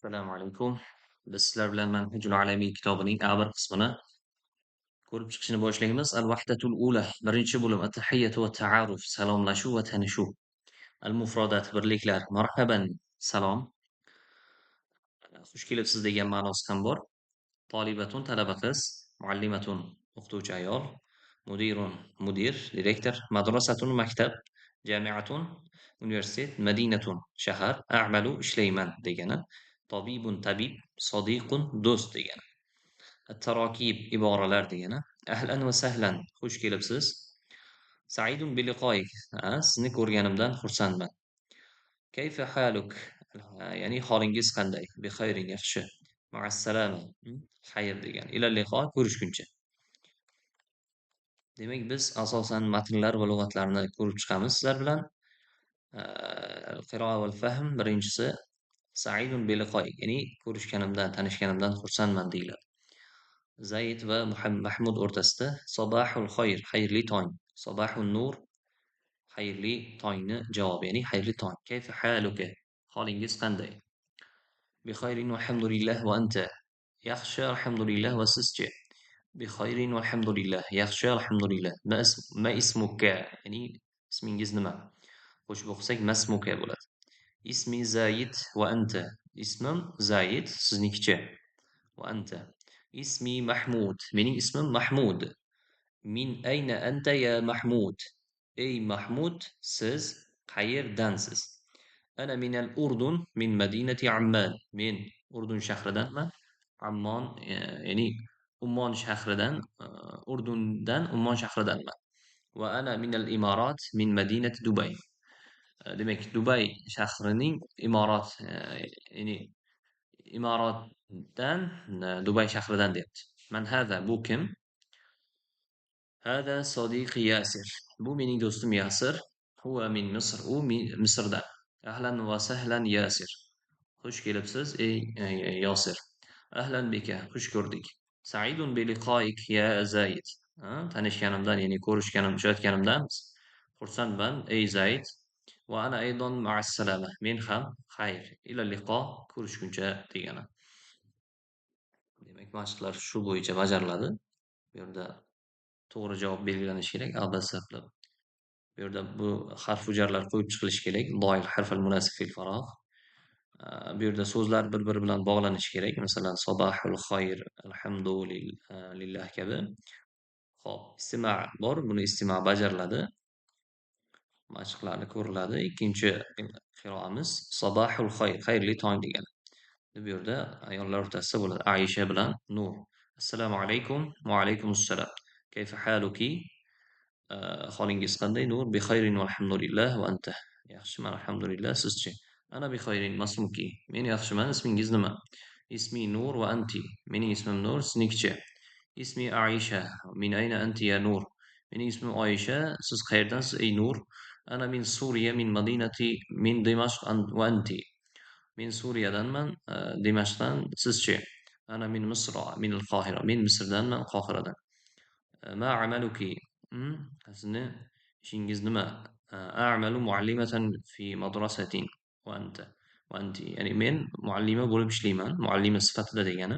Assalomu alaykum. Biz sizlar bilan Manhajul Alamiy kitobining A1 qismini ko'rib chiqishni boshlaymiz. Al-Vahdatul Ula, birinchi bo'lim, at-tahiyyatu va ta'aruf, salomlashuv va tanishuv. Al-mufradat, birliklar, marhaban, salom. Xush kelibsiz degan ma'nosi ham bor. Tolibatun, talaba qiz, muallimatun, o'qituvchi ayol, mudirun, mudir, direktor, madrasatun, maktab, jamiatun, universitet, madinatun, shahar, a'malu, ishlayman degani. Tabibun, tabib, sodiqun, do'st degani. At-tarokib, iboralar degani. Ahlan va sahlan, xush kelibsiz. Sa'idun bi liqoik, sizni ko'rganimdan xursandman. Kayfa haluk, ya'ni holingiz qanday? Bi xayrin, yaxshi. Ma'assalama, xayr degani. Ila liqo, ko'rishguncha. Demak, biz asosan matnlar va lug'atlarni ko'rib chiqamiz sizlar bilan. Al-qiroa val fahm birinchisi Sa'idun bi liqoik, ya'ni ko'rishganimdan, tanishganimdan xursandman deyiladi. Zayd va Mahmud o'rtasida sabahul xayr, xayrli tong, sabahun nur, xayrli tongni javobi, ya'ni xayrli tong. Kayfa haluka? Holingiz qanday? Bi xayrin walhamdulillah va anta. Yaxshi, alhamdulillah va sizchi? Bi xayrin walhamdulillah. Yaxshi, alhamdulillah. Ma ismuka? Ya'ni ismingiz nima? Qo'shib o'qisak masmuka bo'ladi. Ismi Zayid va anta. Ismim Zayid, siznikichi? Va anta. Ismi Mahmud. Mening ismim Mahmud. Min ayna anta ya Mahmud? Ey Mahmud, siz qayerdansiz? Ana minal Urdun min madinati Amman. Men Urdun shahridanman. Ammon, ya'ni Ummon shahridan, Urdundan Ummon shahridanman. Va ana minal Imarat min madinati Dubay. Demak, Dubay shahrining Imorot, ya'ni Imorotdan, Dubay shahridan deyapti. Man hada, bu kim? Hada sodiqi Yasir. Bu mening do'stim Yasir. Huwa min Misr. U Misrdan. Ahlan va sahlan Yasir. Xush kelibsiz ey Yosir. Ahlan bika, xush ko'rdik. Sa'idun bi liqoik ya Zayd. Tanishganimdan, ya'ni ko'rishganim, uchratganimdan xursandman ey Zayd. Va ana aydon ma'assalama. Men ham xayr. Ila liqo, ko'rishguncha degani. Demak, mashqlar shu bo'yicha bajariladi. Bu yerda to'g'ri javob belgilanishi kerak, A, B, C qilib. Bu yerda bu harf jarlar qo'yib chiqilishi kerak. Doil harf al-munasib fil farog'. Bu yerda so'zlar bir-biri bilan bog'lanishi kerak. Masalan, sabahul xayr, alhamdulillah kabi. Xo'p, istima' bor, buni istima' bajariladi. Mashqlarni ko'riladi. Ikkinchi qiroamiz sabahul xayr, xayrli tong degani. Bu yerda ayollar o'rtasida bo'ladi. Aisha bilan Nur. Assalomu alaykum va alaykum assalom. Kayfa haluki? Holingiz qanday? Nur bi xayrin valhamdulillah va anta. Yaxshiman, alhamdulillah, sizchi? Ana bi xayrin masmuki. Men yaxshiman, ismingiz nima? Ismi Nur va anti. Mening ismim Nur, siznikichi? Ismi Aisha. Min ayna anti ya Nur? Mening ismim Oysha, siz qayerdansiz ey Nur? Ana min Suriya min madinati min Dimashq va anti. Men Suriyadanman, Dimashqdan, sizchi? Ana min Misr min al-Qohira. Men Misrdanman, Qohiradan. Ma amaluki? Sizni ishingiz nima? A'malu muallimatan fi madrasatin va anta. Va anti. Ya'ni men muallima bo'lib ishlayman, muallima sifatida degani.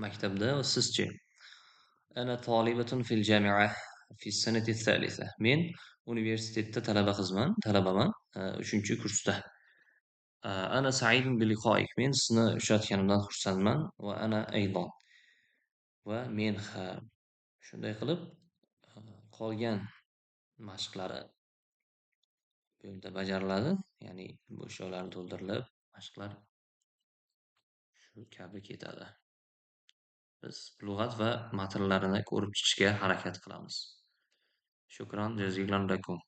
Maktabda va sizchi? Ana tolibatun fil jami'a fi sanati thalitha. Men universitetda talaba qizman, talabaman, 3-kursda. Ana sa'idun bi liqoik. Men sizni uchratganimdan xursandman va ana aydon. Va men ham. Shunday qilib qolgan mashqlari bu yerda bajariladi. Ya'ni bo'shliqlar to'ldirilib, mashqlar shu kabi ketadi. Biz lug'at va matnlarini ko'rib chiqishga harakat qilamiz. Shukran jazilan lakum.